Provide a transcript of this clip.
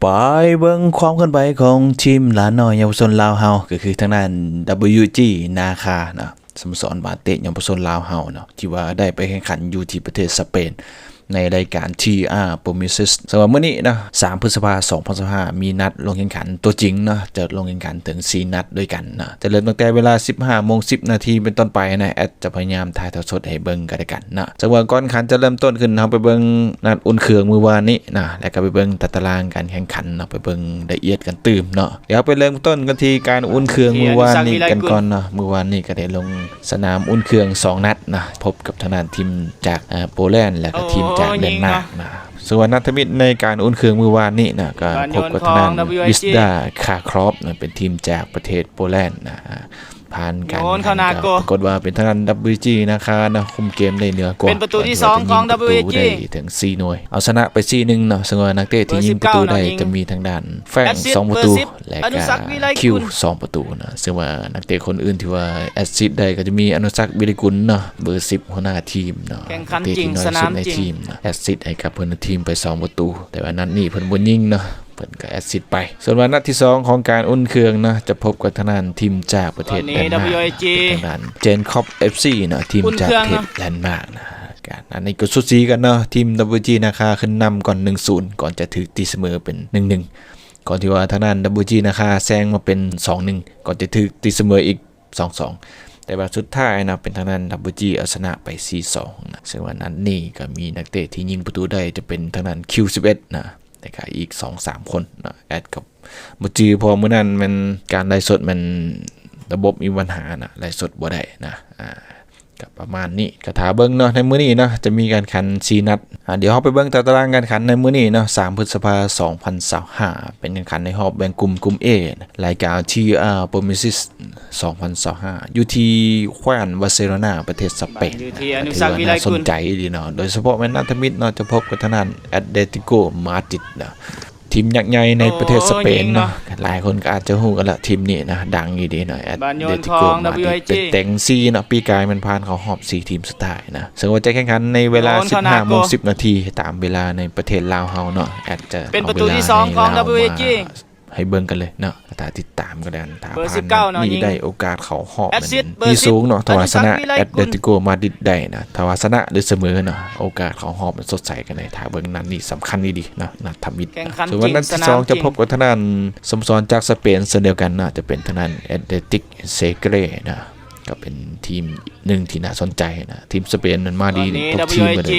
ໄປເບິ່ງຄວາມເຄື່ອນໄຫວຂອງທີມຫຼານນ້ອຍເຍົາວະຊົນລາວເຮົາ ກໍຄືທາງດ້ານ WG ນາຄາເນາະ ສະໂມສອນບາເຕະເຍົາວະຊົນລາວເຮົາເນາະ ທີ່ວ່າໄດ້ໄປແຂ່ງຂັນຢູ່ທີ່ປະເທດສະເປນ ໃນລາຍການ TR Promises ສຳລັບມື້ນີ້ເນາະ ສາມ ພຶດສະພາ ສອງພັນຊາວຫ້າ ມີນັດລົງແຂ່ງຂັນຕົວຈິງເນາະ ຈະລົງແຂ່ງຂັນເຖິງສີ່ນັດດ້ວຍກັນເນາະ ຈະເລີ່ມຕັ້ງແຕ່ເວລາ ສິບຫ້າໂມງສິບນາທີເປັນຕົ້ນໄປນະ ແອັດຈະພະຍາຍາມຖ່າຍທອດສົດໃຫ້ເບິ່ງກັນແລ້ວກັນເນາະ. ສະເຫວີຍກ່ອນຂັນຈະເລີ່ມຕົ້ນຂຶ້ນ ເຮົາໄປເບິ່ງນັດອຸ່ນເຄື່ອງມື້ວານນີ້ນະ ແລ້ວກໍໄປເບິ່ງຕາຕະລາງການແຂ່ງຂັນເນາະ ໄປເບິ່ງລະອຽດກັນຕື່ມເນາະ. ດຽວເຮົາໄປເລີ່ມຕົ້ນກັນທີ່ການອຸ່ນເຄື່ອງມື້ວານນີ້ກັນກ່ອນເນາະ. ມື້ວານນີ້ກໍໄດ້ລົງສະໜາມອຸ່ນເຄື່ອງສອງນັດນະ ພົບກັບທາງດ້ານທີມຈາກ ເອີ ໂປແລນ ແລ້ວກໍທີມຈາກເດນມາກນະ. ສ່ວນນັດທຳອິດໃນການອຸ່ນເຄື່ອງມື້ວານນີ້ນະ ກໍພົບກັບທາງດ້ານ Wisła Kraków ນະ ເປັນທີມຈາກປະເທດໂປແລນນະ ຜ່ານການແຂ່ງຂັນກໍປາກົດວ່າເປັນທາງດ້ານ WG ນາຄານະ ຄຸມເກມໄດ້ເໜືອກວ່າ ເປັນປະຕູທີສອງຂອງ WG ໄດ້ເຖິງສີ່ໜ່ວຍ ເອົາຊະນະໄປສີ່ໜຶ່ງເນາະ. ເຊິ່ງວ່ານັກເຕະທີ່ຍິງປະຕູໄດ້ຈະມີທາງດ້ານ Frank ສອງປະຕູ ແລະກະ Q ສອງປະຕູນະ. ເຊິ່ງວ່ານັກເຕະຄົນອື່ນທີ່ວ່າແອັດຊິດໄດ້ກໍຈະມີ ອະນຸສັກ ວິລິກຸນເນາະ ເບີສິບ ຫົວໜ້າທີມເນາະ ແຂ່ງຂັນຈິງ ສະໜາມຈິງ ແອັດຊິດໃຫ້ກັບເພື່ອນຮ່ວມທີມໄປສອງປະຕູ ແຕ່ວ່ານັດນີ້ເພິ່ນບໍ່ຍິງເນາະ ເພິ່ນກໍແອັດຊິດໄປ. ສ່ວນວ່ານັດທີສອງຂອງການອຸ່ນເຄື່ອງເນາະ ຈະພົບກັບທາງດ້ານທີມຈາກປະເທດເດນມາກ ເປັນທາງດ້ານ Jakob FC ເນາະ ທີມຈາກປະເທດເດນມາກນະ. ການ ອັນນີ້ກໍສູສີກັນເນາະ ທີມ WG ນາຄາຂຶ້ນນຳກ່ອນ ໜຶ່ງສູນ ກ່ອນຈະຖືກຕີສະເໝີເປັນ ໜຶ່ງໜຶ່ງ ກ່ອນທີ່ວ່າທາງດ້ານ WG ນາຄາແຊງມາເປັນ ສອງໜຶ່ງ ກ່ອນຈະຖືກຕີສະເໝີອີກ ສອງສອງ ແຕ່ວ່າສຸດທ້າຍນະ ເປັນທາງດ້ານ WG ເອົາຊະນະໄປ ສີ່ສອງ ນະ. ເຊິ່ງວ່ານັດນີ້ກໍມີນັກເຕະທີ່ຍິງປະຕູໄດ້ຈະເປັນທາງດ້ານ Q ສິບເອັດ ນະ ແລ້ວກໍອີກສອງສາມຄົນນະ ແອັດກໍບໍ່ຈື່ ເພາະວ່າມື້ນັ້ນແມ່ນການໄລຟ໌ສົດແມ່ນລະບົບມີບັນຫານະ ໄລຟ໌ສົດບໍ່ໄດ້ນະ. ອາ ກໍປະມານນີ້ ກໍຖ້າເບິ່ງເນາະ ໃນມື້ນີ້ເນາະ ຈະມີການຂັນສີ່ນັດ. ອາ ດຽວເຮົາໄປເບິ່ງຕາຕະລາງການຂັນໃນມື້ນີ້ເນາະ ສາມ ພຶດສະພາ ສອງພັນຊາວຫ້າ ເປັນການຂັນໃນຮອບແບ່ງກຸ່ມ ກຸ່ມ A ລາຍການ TR Promises ສອງພັນຊາວຫ້າ ຢູ່ທີ່ແຂວງບາເຊໂລນາ ປະເທດສະເປນ ຖືວ່າໜ້າສົນໃຈອີ່ຫຼີເນາະ ໂດຍສະເພາະແມ່ນນັດທຳອິດເນາະ ຈະພົບກັບທາງດ້ານ Atletico Madrid ເນາະ ທີມຍັກໃຫຍ່ໃນປະເທດສະເປນເນາະ. ໂອ້ ຍິງເນາະ ຫຼາຍຄົນກໍອາດຈະຮູ້ກັນລະ ທີມນີ້ນະ ດັງອີ່ຫຼີເນາະ Atletico Madrid ເປັນແຕ່ງສີ່ເນາະ ປີກາຍແມ່ນຜ່ານເຂົ້າຮອບສີ່ທີມສຸດທ້າຍນະ. ເຊິ່ງວ່າຈະແຂ່ງຂັນໃນເວລາ ສິບຫ້າໂມງສິບນາທີ ຕາມເວລາໃນປະເທດລາວເຮົາເນາະ ແອັດຈະເອົາເວລາໃນລາວມາ ໃຫ້ເບິ່ງກັນເລີຍເນາະ ຖ້າຕິດຕາມກັນ ຖ້າຜ່ານນັດນີ້ໄດ້ໂອກາດເຂົ້າຮອບແມ່ນມີສູງເນາະ ຖ້າວ່າຊະນະ Atletico Madrid ໄດ້ນະ ຖ້າວ່າຊະນະ ຫຼື ສະເໝີເນາະ ໂອກາດເຂົ້າຮອບມັນສົດໃສກັນເລີຍ. ຖ້າເບິ່ງນັດນີ້ສຳຄັນອີ່ຫຼີເນາະ ນັດທຳອິດ. ສ່ວນວ່ານັດທີສອງຈະພົບກັບທາງດ້ານສະໂມສອນຈາກສະເປນເຊັ່ນດຽວກັນເນາະ ຈະເປັນທາງດ້ານ Athletic Segre ນະ ກໍເປັນທີມໜຶ່ງທີ່ໜ້າສົນໃຈນະ ທີມສະເປນມັນມາດີທຸກທີມເລີຍ